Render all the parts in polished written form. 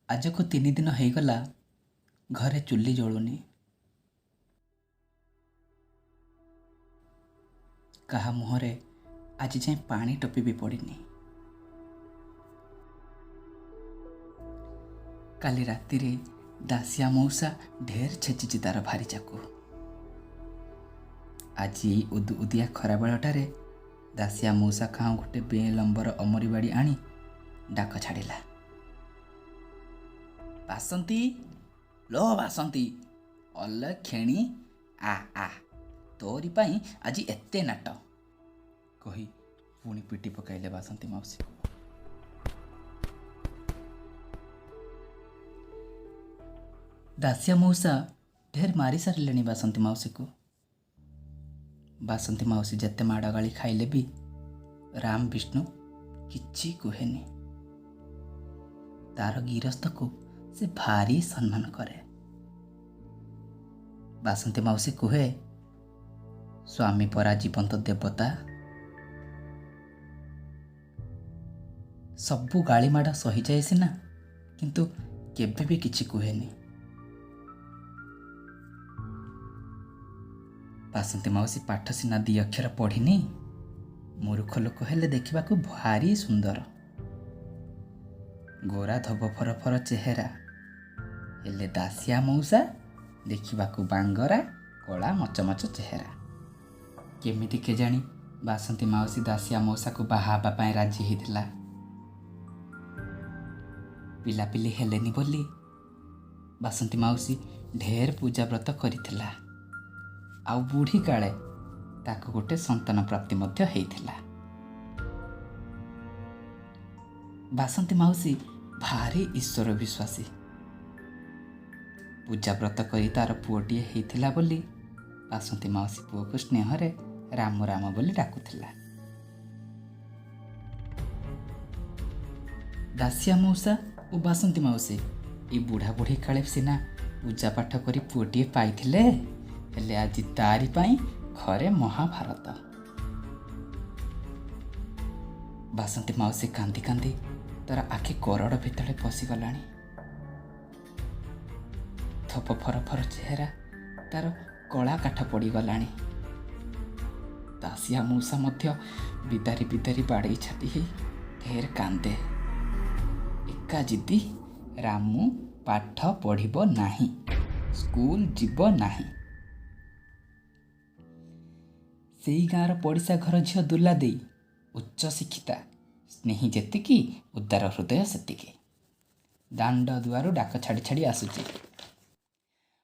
ଆଜକୁ 3 ଦିନ ହେଇଗଲା, ଘରେ ଚୁଲି ଜଳୁନି। କାହା ମୁହଁରେ ଆଜି ଯାଏଁ ପାଣି ଟୋପି ବି ପଡ଼ିନି। କାଲି ରାତିରେ ଦାସିଆ ମଉସା ଢେର ଛେଚିଛି ତାର ଭାରିଯାକୁ। ଆଜି ଏଇ ଉଦୁ ଉଦିଆ ଖରାବେଳଟାରେ ଦାସିଆ ମଉସା କାହୁଁ ଗୋଟେ ବେ ଲମ୍ବର ଅମରି ବାଡ଼ି ଆଣି ଡାକ ଛାଡ଼ିଲା, "ବାସନ୍ତୀ, ଲୋ ବାସନ୍ତୀ, ଅଲକ୍ଷଣୀ, ଆ ଆ, ତୋରି ପାଇଁ ଆଜି ଏତେ ନାଟ" କହି ପୁଣି ପିଟି ପକାଇଲେ ବାସନ୍ତୀ ମାଉସୀକୁ। ଦାସିଆ ମଉସା ଢେର ମାରି ସାରିଲେଣି ବାସନ୍ତୀ ମାଉସୀକୁ। ବାସନ୍ତୀ ମାଉସୀ ଯେତେ ମାଡ଼ ଗାଳି ଖାଇଲେ ବି ରାମ ବିଷ୍ଣୁ କିଛି କୁହେନି। ତାର ଗିରସ୍ତକୁ ସେ ଭାରି ସମ୍ମାନ କରେ। ବାସନ୍ତୀ ମାଉସୀ କୁହେ, ସ୍ୱାମୀ ପରା ଜୀବନ୍ତ ଦେବତା। ସବୁ ଗାଳିମାଡ଼ ସହିଯାଏ ସିନା, କିନ୍ତୁ କେବେ ବି କିଛି କୁହେନି। ବାସନ୍ତୀ ମାଉସୀ ପାଠ ସିନା ଦି ଅକ୍ଷର ପଢ଼ିନି, ମୂର୍ଖ ଲୋକ ହେଲେ ଦେଖିବାକୁ ଭାରି ସୁନ୍ଦର। ଗୋରା ଧୋବ ଫର ଫର ଚେହେରା। ହେଲେ ଦାସିଆ ମଉସା ଦେଖିବାକୁ ବାଙ୍ଗରା, କଳା ମଚମଚ ଚେହେରା। କେମିତି କେଜାଣି ବାସନ୍ତୀ ମାଉସୀ ଦାସିଆ ମଉସାକୁ ବାହା ହେବା ପାଇଁ ରାଜି ହେଇଥିଲା। ପିଲାପିଲି ହେଲେନି ବୋଲି ବାସନ୍ତୀ ମାଉସୀ ଢେର ପୂଜା ବ୍ରତ କରିଥିଲା ଆଉ ବୁଢ଼ୀ କାଳେ ତାକୁ ଗୋଟେ ସନ୍ତାନ ପ୍ରାପ୍ତି ମଧ୍ୟ ହେଇଥିଲା। ବାସନ୍ତୀ ମାଉସୀ ଭାରି ଈଶ୍ୱର ବିଶ୍ୱାସୀ। ପୂଜା ବ୍ରତ କରି ତାର ପୁଅଟିଏ ହେଇଥିଲା ବୋଲି ବାସନ୍ତୀ ମାଉସୀ ପୁଅକୁ ସ୍ନେହରେ ରାମ ରାମ ବୋଲି ଡାକୁଥିଲା। ଦାସିଆ ମଉସା ଓ ବାସନ୍ତୀ ମାଉସୀ ଏଇ ବୁଢ଼ା ବୁଢ଼ୀ କାଳେ ସିନା ପୂଜା ପାଠ କରି ପୁଅଟିଏ ପାଇଥିଲେ, ହେଲେ ଆଜି ତାରି ପାଇଁ ଘରେ ମହାଭାରତ। ବାସନ୍ତୀ ମାଉସୀ କାନ୍ଦି କାନ୍ଦି ତାର ଆଖି କରଡ଼ ଭିତରେ ପଶିଗଲାଣି। ଧୋବ ଫର ଫର ଚେହେରା ତାର କଳା କାଠ ପଡ଼ିଗଲାଣି। ଦାସିଆ ମଉସା ମଧ୍ୟ ବିଦାରି ବିଦାରି ବାଡ଼େଇ ଛାଟି ହେଇ ଢେର କାନ୍ଦେ। ଏକା ଜିଦି, ରାମୁ ପାଠ ପଢ଼ିବ ନାହିଁ, ସ୍କୁଲ ଯିବ ନାହିଁ। ସେଇ ଗାଁର ପଡ଼ିଶା ଘର ଝିଅ ଦୁଲା ଦେଇ ଉଚ୍ଚ ଶିକ୍ଷିତା, ସ୍ନେହୀ ଯେତିକି ଉଦାର ହୃଦୟ ସେତିକି। ଦାଣ୍ଡ ଦୁଆରୁ ଡାକ ଛାଡ଼ି ଛାଡ଼ି ଆସୁଛି,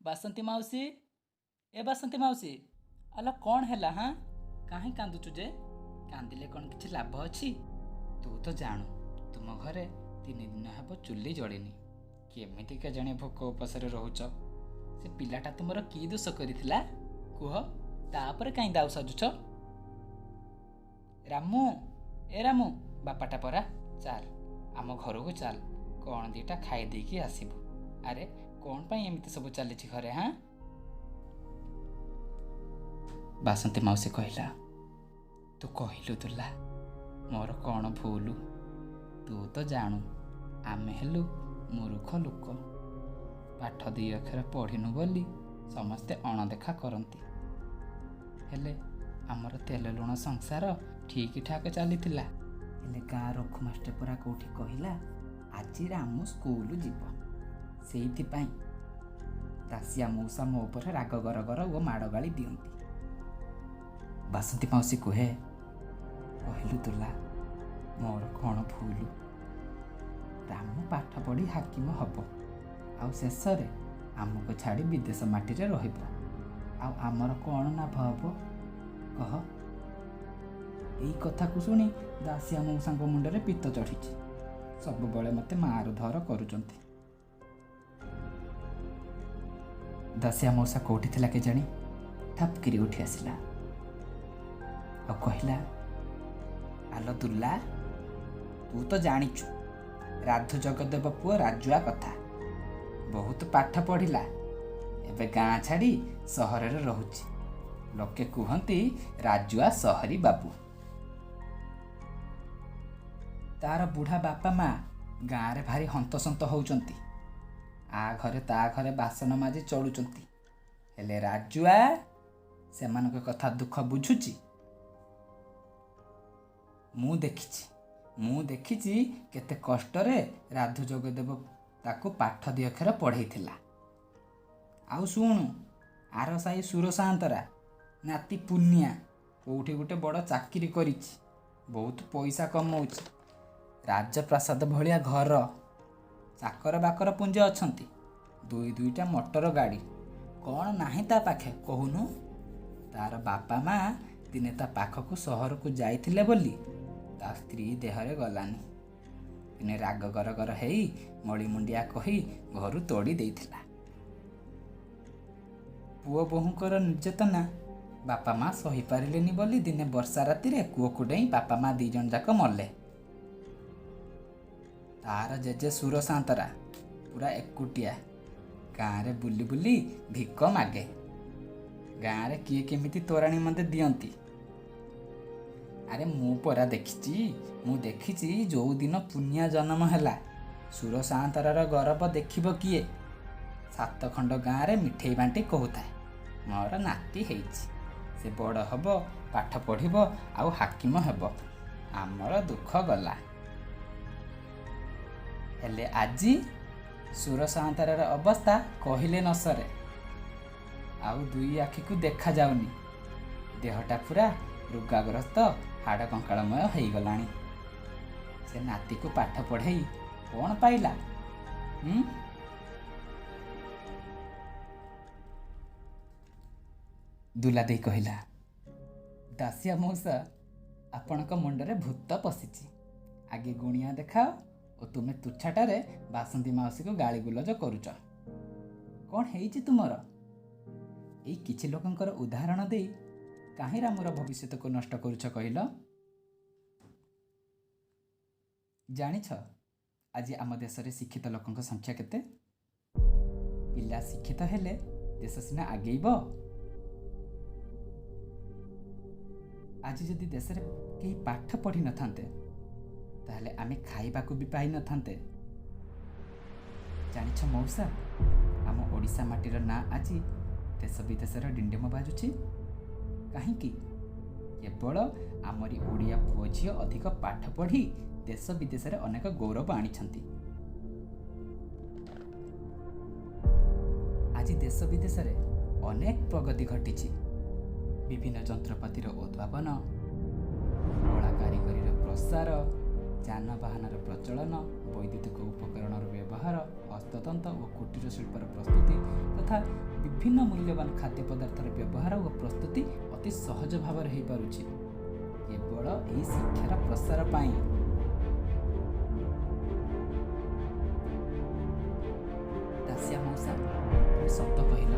"ବାସନ୍ତୀ ମାଉସୀ, ଏ ବାସନ୍ତୀ ମାଉସୀ, ଆଲୋ କ'ଣ ହେଲା ହାଁ? କାହିଁ କାନ୍ଦୁଛୁ ଯେ? କାନ୍ଦିଲେ କ'ଣ କିଛି ଲାଭ ଅଛି? ତୁ ତ ଜାଣୁ, ତୁମ ଘରେ 3 ଦିନ ହେବ ଚୁଲି ଜଳିନି। କେମିତି କେଜାଣି ଭୋକ ଉପାସରେ ରହୁଛ। ସେ ପିଲାଟା ତୁମର କି ଦୋଷ କରିଥିଲା କୁହ, ତାପରେ କାହିଁ ଦାଉ ସାଜୁଛ? ରାମୁ, ଏ ରାମୁ, ବାପାଟା ପରା, ଚାଲ ଆମ ଘରକୁ ଚାଲ, କ'ଣ ଦିଟା ଖାଇ ଦେଇକି ଆସିବୁ। ଆରେ କ'ଣ ପାଇଁ ଏମିତି ସବୁ ଚାଲିଛି ଘରେ ହାଁ?" ବାସନ୍ତୀ ମାଉସୀ କହିଲା, "ତୁ କହିଲୁ ଦୁଲା, ମୋର କ'ଣ ଭୁଲ? ତୁ ତ ଜାଣୁ, ଆମେ ହେଲୁ ମୂର୍ଖ ଲୋକ। ପାଠ ଦି ଅକ୍ଷର ପଢ଼ିନୁ ବୋଲି ସମସ୍ତେ ଅଣଦେଖା କରନ୍ତି। ହେଲେ ଆମର ତେଲ ଲୁଣ ସଂସାର ଠିକ୍ ଠାକ୍ ଚାଲିଥିଲା। ହେଲେ ଗାଁ ରଘୁ ମାଷ୍ଟର ପରା କୋଉଠି କହିଲା, ଆଜି ରାମୁ ସ୍କୁଲ ଯିବ। ସେଇଥିପାଇଁ ଦାସିଆ ମଉସା ମୋ ଉପରେ ରାଗ ଗର ଗର ଓ ମାଡ଼ ଗାଳି ଦିଅନ୍ତି।" ବାସନ୍ତୀ ମାଉସୀ କୁହେ, "କହିଲୁ ଦୁଲା, ମୋର କ'ଣ ଭୁଲ? ରାମୁ ପାଠ ପଢ଼ି ହାକିମ ହବ ଆଉ ଶେଷରେ ଆମକୁ ଛାଡ଼ି ବିଦେଶ ମାଟିରେ ରହିବ। ଆଉ ଆମର କ'ଣ ଲାଭ ହବ କହ?" ଏଇ କଥାକୁ ଶୁଣି ଦାସିଆ ମଉସାଙ୍କ ମୁଣ୍ଡରେ ପିତ୍ତ ଚଢ଼ିଛି। ସବୁବେଳେ ମୋତେ ମାର ଧର କରୁଛନ୍ତି। ଦାସିଆ ମଉସା କୋଉଠି ଥିଲା କେଜାଣି, ଥାପକିରି ଉଠି ଆସିଲା ଆଉ କହିଲା, "ଆଲୋ ଦୁଲା, ତୁ ତ ଜାଣିଛୁ ରାଧୁ ଜଗଦେବ ପୁଅ ରାଜୁଆ କଥା। ବହୁତ ପାଠ ପଢ଼ିଲା, ଏବେ ଗାଁ ଛାଡ଼ି ସହରରେ ରହୁଛି। ଲୋକେ କୁହନ୍ତି ରାଜୁଆ ସହରୀ ବାବୁ। ତାର ବୁଢ଼ା ବାପା ମା ଗାଁରେ ଭାରି ହନ୍ତସନ୍ତ ହଉଛନ୍ତି। ଆ ଘରେ ତା ଘରେ ବାସନ ମାଜି ଚଳୁଛନ୍ତି। ହେଲେ ରାଜୁଆ ସେମାନଙ୍କ କଥା ଦୁଃଖ ବୁଝୁଛି? ମୁଁ ଦେଖିଛି କେତେ କଷ୍ଟରେ ରାଧୁ ଜଗଦେବ ତାକୁ ପାଠ ଦି ଅକ୍ଷର ପଢ଼େଇଥିଲା। ଆଉ ଶୁଣୁ, ଆର ସାହି ସୁର ସାଆନ୍ତରା ନାତି ପୁନିଆ କେଉଁଠି ଗୋଟେ ବଡ଼ ଚାକିରି କରିଛି, ବହୁତ ପଇସା କମଉଛି, ରାଜପ୍ରାସାଦ ଭଳିଆ ଘର, ଚାକର ବାକର ପୁଞ୍ଜ ଅଛନ୍ତି, ଦୁଇ ଦୁଇଟା ମଟର ଗାଡ଼ି, କ'ଣ ନାହିଁ ତା ପାଖେ କହୁନୁ? ତାର ବାପା ମା ଦିନେ ତା ପାଖକୁ ସହରକୁ ଯାଇଥିଲେ ବୋଲି ତା ସ୍ତ୍ରୀ ଦେହରେ ଗଲାନି, ଦିନେ ରାଗ ଗରଗର ହେଇ ମଳିମୁଣ୍ଡିଆ କହି ଘରୁ ତଡ଼ି ଦେଇଥିଲା। ପୁଅ ବୋହୂଙ୍କର ନିର୍ଯାତନା ବାପା ମା ସହିପାରିଲେନି ବୋଲି ଦିନେ ବର୍ଷା ରାତିରେ କୂଅକୁ ଡେଇଁ ବାପା ମା ଦି ଜଣ ଯାକ ମଲେ। ତାର ଜେଜେ ସୁର ସାନ୍ତରା ପୁରା ଏକୁଟିଆ ଗାଁରେ ବୁଲି ବୁଲି ଭିକ ମାଗେ। ଗାଁରେ କିଏ କେମିତି ତୋରାଣୀ ମତେ ଦିଅନ୍ତି। ଆରେ ମୁଁ ପରା ଦେଖିଛି, ମୁଁ ଦେଖିଛି ଯେଉଁଦିନ ପୁନିଆ ଜନ୍ମ ହେଲା ସୁର ସାଆନ୍ତରାର ଗରବ ଦେଖିବ କିଏ। 7 ଖଣ୍ଡ ଗାଁରେ ମିଠେଇ ବାଣ୍ଟି କହୁଥାଏ, ମୋର ନାତି ହେଇଛି, ସେ ବଡ଼ ହବ, ପାଠ ପଢ଼ିବ ଆଉ ହାକିମ ହେବ, ଆମର ଦୁଃଖ ଗଲା। ହେଲେ ଆଜି ସୁର ସାଆନ୍ତରାର ଅବସ୍ଥା କହିଲେ ନ ସରେ। ଆଉ ଦୁଇ ଆଖିକୁ ଦେଖାଯାଉନି, ଦେହଟା ପୁରା ରୋଗାଗ୍ରସ୍ତ, ହାଡ଼ କଙ୍କାଳମୟ ହେଇଗଲାଣି। ସେ ନାତିକୁ ପାଠ ପଢ଼େଇ କ'ଣ ପାଇଲା? ଦୁଲା ଦେଇ କହିଲା, ଦାସିଆ ମଉସା, ଆପଣଙ୍କ ମୁଣ୍ଡରେ ଭୂତ ପଶିଛି। ଆଗେ ଗୁଣିଆ ଦେଖାଅ ଓ ତୁମେ ତୁଚ୍ଛାଟାରେ ବାସନ୍ତୀ ମାଉସୀକୁ ଗାଳିଗୁଲଜ କରୁଛ। କ'ଣ ହେଇଛି ତୁମର? ଏଇ କିଛି ଲୋକଙ୍କର ଉଦାହରଣ ଦେଇ କାହିଁ ରାମର ଭବିଷ୍ୟତକୁ ନଷ୍ଟ କରୁଛ କହିଲ? ଜାଣିଛ ଆଜି ଆମ ଦେଶରେ ଶିକ୍ଷିତ ଲୋକଙ୍କ ସଂଖ୍ୟା କେତେ? ପିଲା ଶିକ୍ଷିତ ହେଲେ ଦେଶ ସିନା ଆଗେଇବ। ଆଜି ଯଦି ଦେଶରେ କେହି ପାଠ ପଢ଼ିନଥାନ୍ତେ ତାହେଲେ ଆମେ ଖାଇବାକୁ ବି ପାଇନଥାନ୍ତେ। ଜାଣିଛ ମଉସା, ଆମ ଓଡ଼ିଶା ମାଟିର ନାଁ ଆଜି ଦେଶ ବିଦେଶର ଡିଣ୍ଡିମ ବାଜୁଛି। କାହିଁକି? କେବଳ ଆମରି ଓଡ଼ିଆ ପୁଅ ଝିଅ ଅଧିକ ପାଠ ପଢ଼ି ଦେଶ ବିଦେଶରେ ଅନେକ ଗୌରବ ଆଣିଛନ୍ତି। ଆଜି ଦେଶ ବିଦେଶରେ ଅନେକ ପ୍ରଗତି ଘଟିଛି। ବିଭିନ୍ନ ଯନ୍ତ୍ରପାତିର ଉଦ୍ଭାବନ, କଳା କାରିଗରୀର ପ୍ରସାର, ଯାନବାହନର ପ୍ରଚଳନ, ବୈଦ୍ୟୁତିକ ଉପକରଣର ବ୍ୟବହାର, ହସ୍ତତନ୍ତ ଓ କୁଟୀର ଶିଳ୍ପର ପ୍ରସ୍ତୁତି ତଥା ବିଭିନ୍ନ ମୂଲ୍ୟବାନ ଖାଦ୍ୟ ପଦାର୍ଥର ବ୍ୟବହାର ଓ ପ୍ରସ୍ତୁତି ଅତି ସହଜ ଭାବରେ ହୋଇପାରୁଛି କେବଳ ଏହି ଶିକ୍ଷାର ପ୍ରସାର ପାଇଁ। ଦାସିଆ ମଉସା, ତୁମେ ସତ କହିଲ।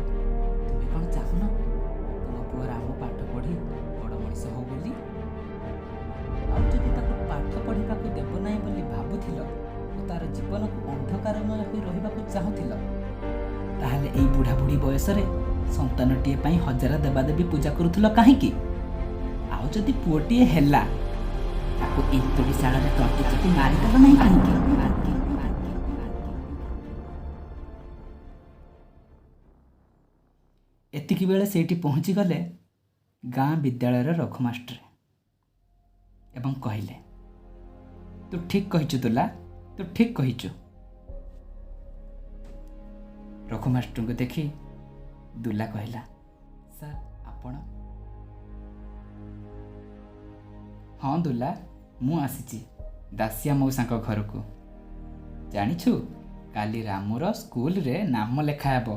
ତୁମେ କ'ଣ ଚାହୁଁନ ତୁମ ପୁଅ ରାମ ପାଠ ପଢ଼ି ବଡ଼ ମଣିଷ ହଉ ବୋଲି? ଆଉ ଯଦି ତାକୁ ପାଠ ପଢ଼ିବାକୁ ଦେବ ନାହିଁ ବୋଲି ଭାବୁଥିଲ ଓ ତାର ଜୀବନକୁ ଅନ୍ଧକାରମୟ ହୋଇ ରହିବାକୁ ଚାହୁଁଥିଲ, ତାହେଲେ ଏଇ ବୁଢ଼ା ବୁଢ଼ୀ ବୟସରେ ସନ୍ତାନଟିଏ ପାଇଁ ହଜାର ଦେବାଦେବୀ ପୂଜା କରୁଥିଲ କାହିଁକି? ଆଉ ଯଦି ପୁଅଟିଏ ହେଲା, ତାକୁ ଏନ୍ତୁଡ଼ି ଶାଳରେ ତଣ୍ଟି ଚିପି ମାରିଦେଲ ନାହିଁ କାହିଁକି? ଏତିକି ବେଳେ ସେଇଠି ପହଞ୍ଚିଗଲେ ଗାଁ ବିଦ୍ୟାଳୟର ରଘୁ ମାଷ୍ଟର ଏବଂ କହିଲେ, ତୁ ଠିକ୍ କହିଛୁ ଦୁଲା, ତୁ ଠିକ୍ କହିଛୁ। ରଘୁ ମାଷ୍ଟରଙ୍କୁ ଦେଖି ଦୁଲା କହିଲା, ସାର୍ ଆପଣ? ହଁ ଦୁଲା, ମୁଁ ଆସିଛି ଦାସିଆ ମଉସାଙ୍କ ଘରକୁ। ଜାଣିଛୁ, କାଲି ରାମୁର ସ୍କୁଲରେ ନାମ ଲେଖା ହେବ।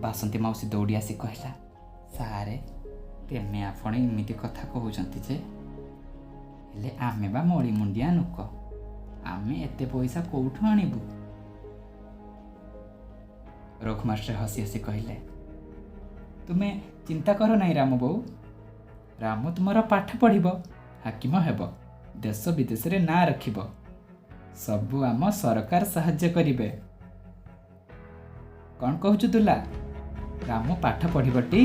ବାସନ୍ତୀ ମାଉସୀ ଦୌଡ଼ି ଆସି କହିଲା, ସାରେ ତେମେ ଆପଣ ଏମିତି କଥା କହୁଛନ୍ତି ଯେ, ହେଲେ ଆମେ ବା ମଳିମୁଣ୍ଡିଆ ଲୋକ, ଆମେ ଏତେ ପଇସା କୋଉଠୁ ଆଣିବୁ? ରଘୁ ମାଷ୍ଟର ହସି ହସି କହିଲେ, ତୁମେ ଚିନ୍ତା କର ନାହିଁ ରାମ ବୋଉ, ରାମ ତୁମର ପାଠ ପଢ଼ିବ, ହାକିମ ହେବ, ଦେଶ ବିଦେଶରେ ନାଁ ରଖିବ, ସବୁ ଆମ ସରକାର ସାହାଯ୍ୟ କରିବେ। କ'ଣ କହୁଛୁ ଦୁଲା, ରାମ ପାଠ ପଢ଼ିବଟି?